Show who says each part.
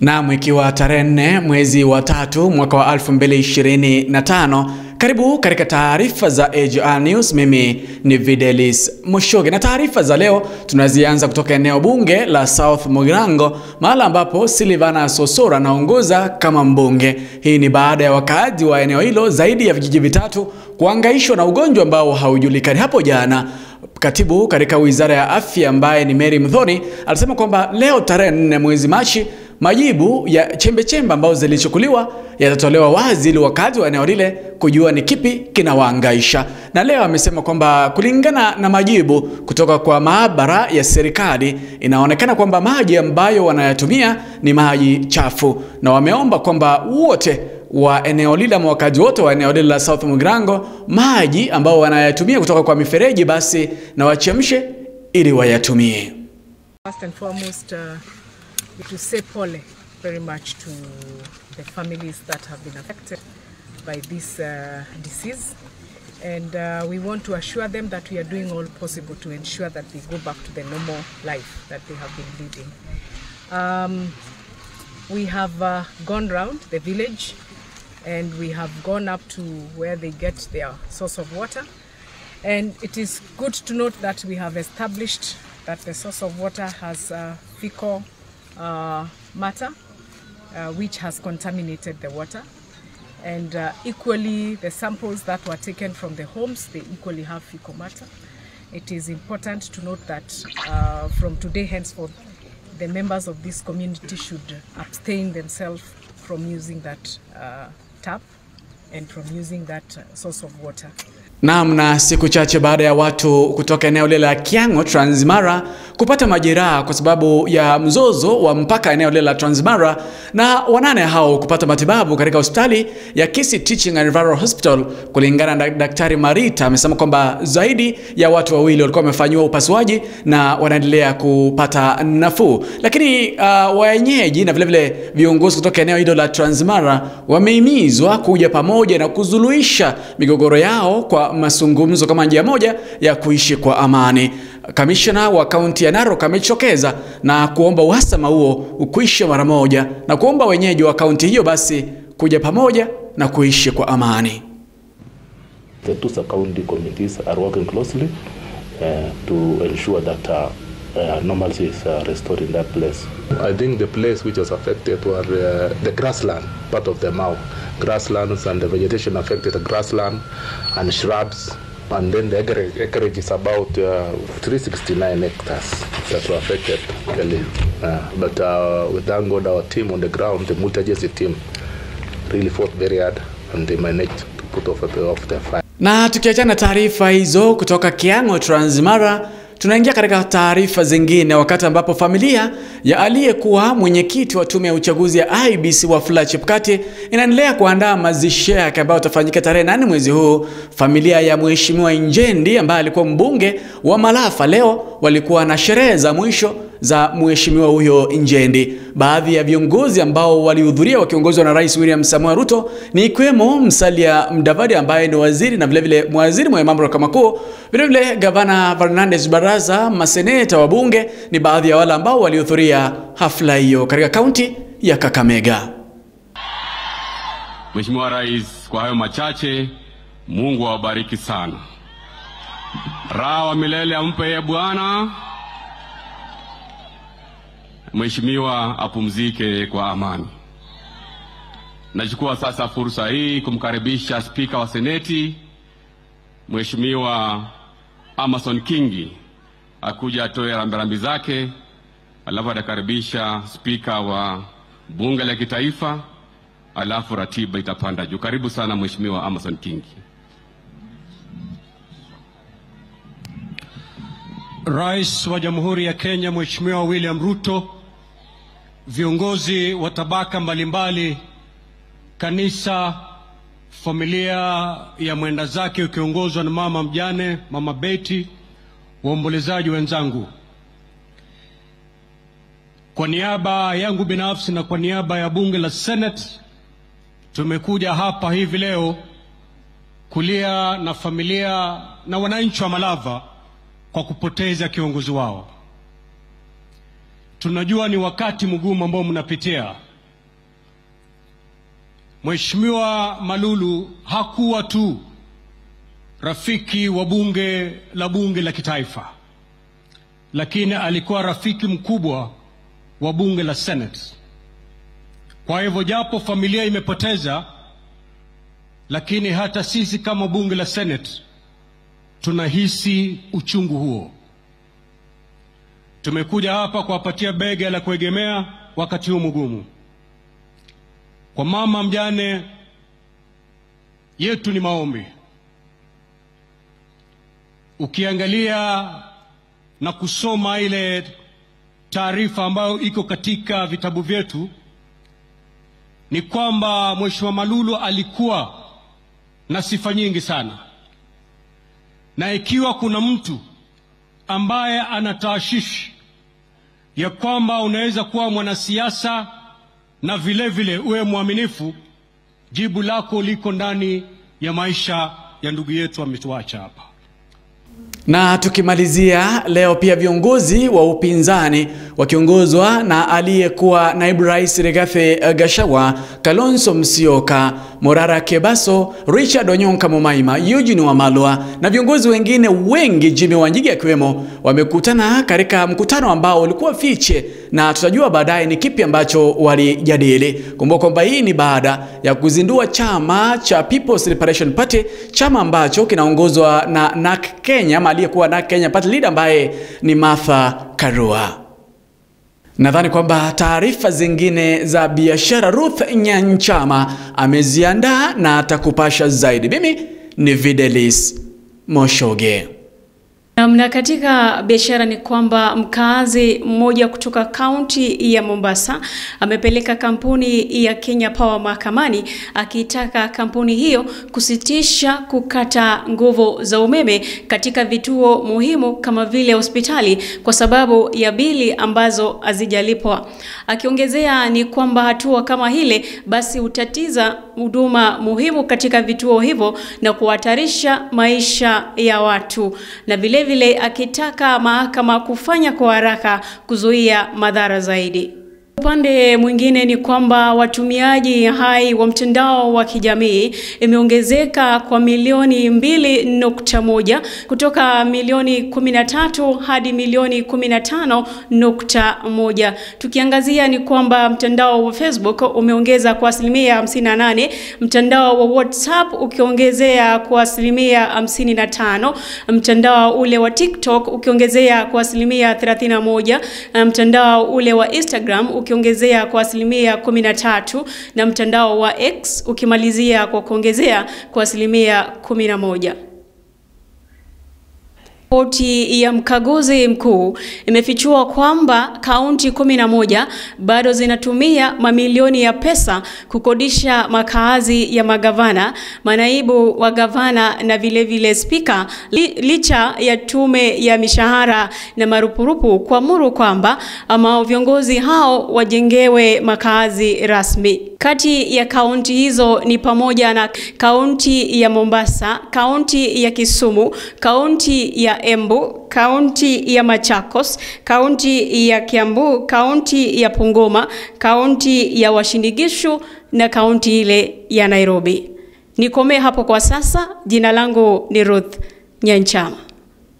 Speaker 1: Naam, ikiwa tarehe 4 mwezi wa 3 mwaka wa 2025, karibu katika taarifa za AGR News. Mimi ni Videlis Mushoge, na taarifa za leo tunazianza kutoka eneo bunge la South Mugirango, mahala ambapo Silvana Sosora anaongoza kama mbunge. Hii ni baada ya wakaaji wa eneo hilo zaidi ya vijiji vitatu kuhangaishwa na ugonjwa ambao haujulikani. Hapo jana katibu katika Wizara ya Afya ambaye ni Mary Muthoni alisema kwamba leo tarehe 4 mwezi Machi majibu ya chembe-chembe ambazo zilichukuliwa yatatolewa wazi ili wakazi wa eneo lile kujua ni kipi kinawahangaisha. Na leo amesema kwamba kulingana na majibu kutoka kwa maabara ya serikali inaonekana kwamba maji ambayo wanayatumia ni maji chafu, na wameomba kwamba wote wa eneo lile, wakazi wote wa eneo lile la South Mugirango, maji ambao wanayatumia kutoka kwa mifereji basi na wachemshe ili wayatumie.
Speaker 2: First and foremost, to say pole very much to the families that have been affected by this disease, and we want to assure them that we are doing all possible to ensure that they go back to the normal life that they have been leading. We have gone round the village and we have gone up to where they get their source of water, and it is good to note that we have established that the source of water has fecal matter which has contaminated the water, and equally the samples that were taken from the homes, they equally have fecal matter. It is important to note that from today henceforth the members of this community should abstain themselves from using that tap and from using that source of water.
Speaker 1: Naam, na siku chache baada ya watu kutoka eneo lile la Kiango Transmara kupata majeraha kwa sababu ya mzozo wa mpaka eneo lile la Transmara, na wanane hao kupata matibabu katika hospitali ya Kisii Teaching and Referral Hospital, kulingana na Daktari Marita amesema kwamba zaidi ya watu wawili walikuwa wamefanyiwa upasuaji na wanaendelea kupata nafuu. Lakini wenyeji na vile vile viongozi kutoka eneo hilo la Transmara wamehimizwa kuja pamoja na kuzuluhisha migogoro yao kwa mazungumzo kama njia moja ya kuishi kwa amani. Kamishna wa kaunti ya Narok amechokeza na kuomba uhasama huo ukuishe mara moja, na kuomba wenyeji wa kaunti hiyo basi kuja pamoja na kuishi kwa amani.
Speaker 3: The two sub-county committees are working closely to ensure that normalcy is restored in that place. I think the place which was affected were the grassland, part of the Mau. Grasslands and the vegetation affected the grassland and shrubs, and then the acreage is about 369 hectares that were affected. Really. But we thank God our team on the ground, the multi-agency team, really fought very hard and they managed to put off the fire.
Speaker 1: Na tukiachana taarifa hizo kutoka Kiango Transmara, tunaingia katika taarifa zingine, wakati ambapo familia ya aliyekuwa mwenyekiti wa tume ya uchaguzi ya IEBC Wafula Chebukati inaendelea kuandaa mazishi yake ambayo yatafanyika tarehe 8 mwezi huu. Familia ya Mheshimiwa Injendi ambaye alikuwa mbunge wa Malafa leo walikuwa na sherehe za mwisho za mheshimiwa huyo Injendi. Baadhi ya viongozi ambao walihudhuria wakiongozwa na Rais William Samoei Ruto ni ikiwemo Musalia Mudavadi ambaye ni waziri na vile vile waziri mwenye mamlaka makuu, vile vile Gavana Fernandez Baraza, maseneta wa bunge ni baadhi ya wale ambao walihudhuria hafla hiyo katika kaunti ya Kakamega.
Speaker 4: Mheshimiwa Rais, kwa hayo machache, Mungu awabariki sana. Raha wa milele ampe ye Bwana. Mheshimiwa apumzike kwa amani. Nachukua sasa fursa hii kumkaribisha Spika wa Seneti Mheshimiwa Amason Kingi akuja atoe rambirambi zake, alafu atakaribisha Spika wa Bunge la Kitaifa, alafu ratiba itapanda juu. Karibu sana Mheshimiwa Amason Kingi.
Speaker 5: Rais wa Jamhuri ya Kenya Mheshimiwa William Ruto, viongozi wa tabaka mbalimbali, kanisa, familia ya mwenda zake ukiongozwa na mama mjane, Mama Betty, waombolezaji wenzangu, kwa niaba yangu binafsi na kwa niaba ya bunge la Senate tumekuja hapa hivi leo kulia na familia na wananchi wa Malava kwa kupoteza kiongozi wao. Tunajua ni wakati mgumu ambao mnapitia. Mheshimiwa Malulu hakuwa tu rafiki wa bunge la kitaifa, lakini alikuwa rafiki mkubwa wa bunge la Senate. Kwa hivyo japo familia imepoteza, lakini hata sisi kama bunge la Senate tunahisi uchungu huo. Tumekuja hapa kuwapatia bega la kuegemea wakati huu mgumu. Kwa mama mjane yetu ni maombi. Ukiangalia na kusoma ile taarifa ambayo iko katika vitabu vyetu, ni kwamba Mheshimiwa Malulu alikuwa na sifa nyingi sana. Na ikiwa kuna mtu ambaye anataashishi ya kwamba unaweza kuwa mwanasiasa na vile vile uwe mwaminifu, jibu lako liko ndani ya maisha ya ndugu yetu ametuacha hapa.
Speaker 1: Na tukimalizia leo pia viongozi wa upinzani wakiongozwa na aliyekuwa naibu rais Rigathi Gachagua, Kalonzo Musyoka, Morara Kebaso, Richard Onyonka Mumaima, Eugene Wamalwa na viongozi wengine wengi, Jimmy Wanjigi akiwemo, wamekutana katika mkutano ambao ulikuwa fiche na tutajua baadaye ni kipi ambacho walijadili. Kumbuka kwamba hii ni baada ya kuzindua chama cha People's Liberation Party, chama ambacho kinaongozwa na NARC Kenya, aliyekuwa NARC Kenya Party leader ambaye ni Martha Karua. Nadhani kwamba taarifa zingine za biashara Ruth Nyanchama ameziandaa na atakupasha zaidi. Mimi ni Videlis Moshoge.
Speaker 6: Na katika biashara ni kwamba mkazi mmoja kutoka kaunti ya Mombasa amepeleka kampuni ya Kenya Power mahakamani akitaka kampuni hiyo kusitisha kukata nguvu za umeme katika vituo muhimu kama vile hospitali kwa sababu ya bili ambazo hazijalipwa. Akiongezea ni kwamba hatua kama hile basi utatiza huduma muhimu katika vituo hivyo na kuhatarisha maisha ya watu, na vile vile akitaka mahakama kufanya kwa haraka kuzuia madhara zaidi. Upande mwingine ni kwamba watumiaji hai wa mtandao wa kijamii imeongezeka kwa milioni 2.1 kutoka milioni 13 hadi milioni 15.1. Tukiangazia ni kwamba mtandao wa Facebook umeongeza kwa 58%, mtandao wa WhatsApp ukiongezea kwa 55%, mtandao ule wa TikTok ukiongezea kwa 31%, mtandao ule wa Instagram ukiongezea kwa 13% na mtandao wa X ukimalizia kwa kuongezea kwa 11%. Ripoti ya mkaguzi mkuu imefichua kwamba kaunti 11 bado zinatumia mamilioni ya pesa kukodisha makaazi ya magavana, manaibu wa gavana na vile vile spika, licha ya tume ya mishahara na marupurupu kuamuru kwamba ama viongozi hao wajengewe makaazi rasmi. Kati ya kaunti hizo ni pamoja na kaunti ya Mombasa, kaunti ya Kisumu, kaunti ya Embu, kaunti ya Machakos, kaunti ya Kiambu, kaunti ya Pungoma, kaunti ya Uasin Gishu na kaunti ile ya Nairobi. Nikomee hapo kwa sasa. Jina langu ni Ruth Nyanchama.